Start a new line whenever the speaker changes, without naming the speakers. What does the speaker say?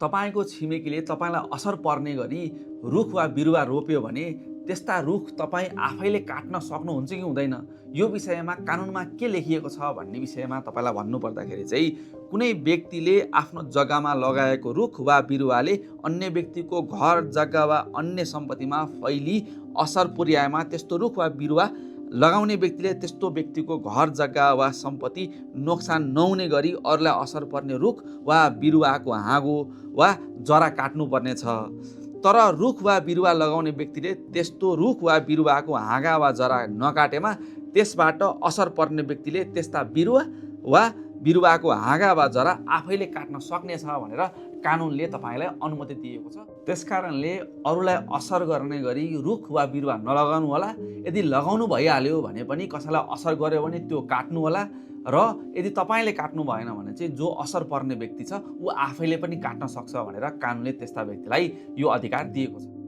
तपाईको छिमेकीले तपाईलाई असर पर्ने गरी रुख वा बिरुवा रोप्यो भने त्यस्ता रुख तपाईँ आफैले काट्न सक्नुहुन्छ कि हुँदैन, यो विषयमा कानुनमा के लेखिएको छ भन्ने विषयमा तपाईलाई भन्नुपर्दाखेरि चाहिँ कुनै व्यक्तिले आफ्नो जग्गामा लगाएको रुख वा बिरुवाले अन्य व्यक्तिको घर जग्गा वा अन्य सम्पत्तिमा फैली असर पुर्याएमा त्यस्तो रुख वा बिरुवा लगाउने व्यक्तिले त्यस्तो व्यक्तिको घर जग्गा वा सम्पत्ति नोक्सान नहुने गरी अरूलाई असर पर्ने रुख वा बिरुवाको हाँगो वा जरा काट्नुपर्ने छ। तर रुख वा बिरुवा लगाउने व्यक्तिले त्यस्तो रुख वा बिरुवाको हाँगा वा जरा नकाटेमा त्यसबाट असर पर्ने व्यक्तिले त्यस्ता बिरुवा वा बिरुवाको हाँगा वा जरा आफैले काट्न सक्नेछ भनेर कानुनले तपाईँलाई अनुमति दिएको छ। त्यसकारणले अरूलाई असर गर्ने गरी रुख वा बिरुवा नलगाउनु होला। यदि लगाउनु भइहाल्यो भने पनि कसैलाई असर गर्यो भने त्यो काट्नु होला, र यदि तपाईँले काट्नु भएन भने चाहिँ जो असर पर्ने व्यक्ति छ ऊ आफैले पनि काट्न सक्छ भनेर कानुनले त्यस्ता व्यक्तिलाई यो अधिकार दिएको छ।